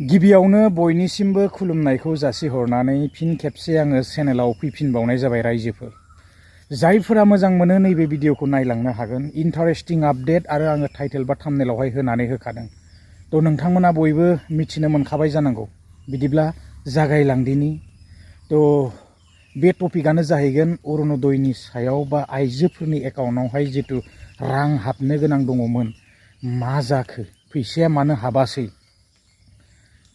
गिबियावनो बयनिसिमबो खुलुमनायखौ जासिहरनानै फिन खेबसे आङो चेनेलाव फैफिनबावनाय जाबाय रायजोफोर। जायफोरा मोजां मोनो नैबे भिडिअखौ नायलांनो हागोन। इन्टारेस्टिं आपडेट आरो आङो टाइटेल बा थाम्बनेलावहाय होनानै होखादों। थ' नोंथांमोना बयबो मिथिनो मोनखाबाय जानांगौ। बिदिब्ला जागायलांदिनि। थ' बे टपिकआनो जाहैगोन अरुण'दयनि सायाव बा आइजोफोरनि एकाउन्टआवहाय जितु रां हाबनो गोनां दङमोन मा जाखो, फैसाया मानो हाबासै।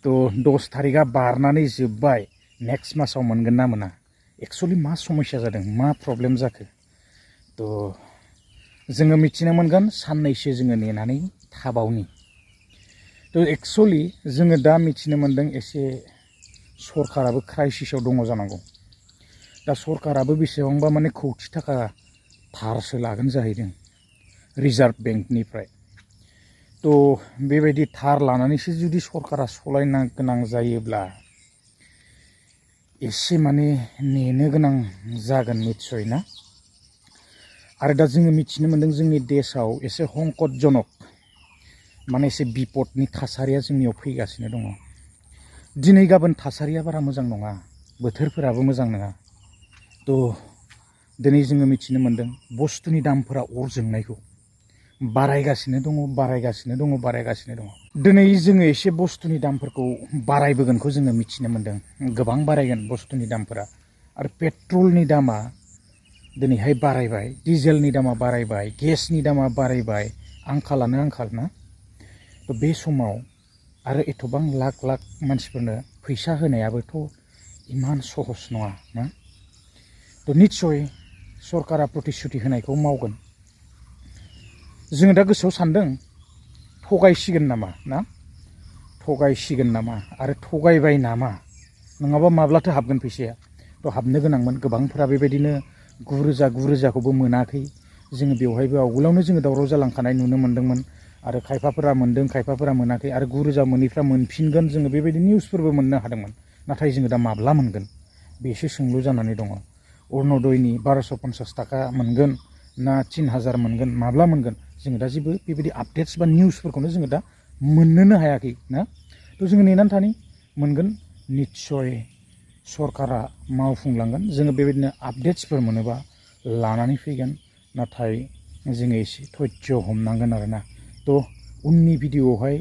थ' 10 तारिखआ बारनानै जोब्बाय, नेक्स्ट मासाव मोनगोन ना मोना। एक्चुअलि मा समस्या जादों, मा प्रब्लेम जाखो। थ' जोङो मिथिनो मोनगोन साननैसो जोङो नेनानै थाबावनि। थ' एक्चुअलि जोङो दा मिथिनो मोनदों एसे सरकाराबो क्राइसिसआव दङ जानांगौ। दा सरकाराबो बेसेबांबा माने कौटि थाखा धारसो लागोन जाहैदों रिजार्भ बेंकनिफ्राय। थ' बेबायदि धार लानानैसो जुदि सरकारा सलायनो गोनां जायोब्ला एसे माने नेनो गोनां जागोन निस्सय ना। आरो दा जोङो मिथिनो मोनदों जोंनि देशआव एसे हंकटजनक माने एसे बिपदनि थासारिया जोंनियाव फैगासिनो दङ। दिनै गाबोन थासारिया बारा मोजां नङा, बोथोरफोराबो मोजां नङा। थ' दिनै जोङो मिथिनो मोनदों बुस्थुनि दामफोरा अर जोंनायखौ बारायगासिनो दङ। दिनै जोङो एसे बुस्थुनि दामफोरखौ बारायबोगोनखौ जोङो मिथिनो मोनदों। गोबां बारायगोन बुस्थुनि दामफोरा। आरो पेट्रलनि दामा दिनैहाय बारायबाय, डिजेलनि दामा बारायबाय, गेसनि दामा बारायबाय। आंखालानो आंखाल ना। थ' बे समाव आरो एथबां लाख लाख मानसिफोरनो फैसा होनायाबोथ' इमान सहस नङा ना। थ' निस्सय सरकारा प्रतिश्रुति होनायखौ मावगोन। जोङो दा गोसोआव सानदों थगायसिगोन नामा ना, थगायसिगोन नामा आरो थगायबाय नामा, नङाबा माब्लाथो हाबगोन फैसाया। थ' हाबनो गोनांमोन गोबांफोरा बेबायदिनो 9,000 मोनाखै। जोङो बेवहायबो आवगोलावनो जोङो दावराव जालांखानाय नुनो मोन्दोंमोन। आरो खायफाफोरा मोन्दों, खायफाफोरा मोनाखै। आरो 9,000 मोनैफ्रा मोनफिनगोन, जोङो बेबायदि निउसफोरबो मोननो हादोंमोन। नाथाय जोङो दा माब्ला मोनगोन बेसो सोंलु जानानै दङ। अरुण'दयनि 1250 थाखा मोनगोन ना 3,000 मोनगोन, माब्ला मोनगोन जोङो दा जेबो बेबायदि आपडेट्स बा निउसफोरखौनो जोङो दा मोननोनो हायाखै ना। थ' जोङो नेनानै थानि, मोनगोन निस्सय सरकारा मावफुंलांगोन। जोङो बेबायदिनो आपडेट्सफोर मोनोबा लानानै फैगोन। नाथाय जोङो एसे धैर्य हमनांगोन आरोना। थ' उननि भिडिअआवहाय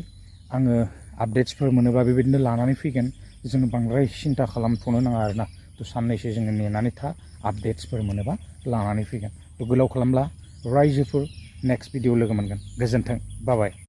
आङो आपडेट्सफोर मोनोबा बेबायदिनो लानानै फैगोन। जोङो बांद्राय सिन्था खालामथ'नो नाङा आरोना। थ' साननैसो जोङो नेनानै था, आपडेट्सफोर मोनोबा लानानै फैगोन। थ' गोलाव खालामला रायजोफोर, नेक्स्ट भिडिअ लोगो मोनगोन। गोजोन्थों, बाय बाय।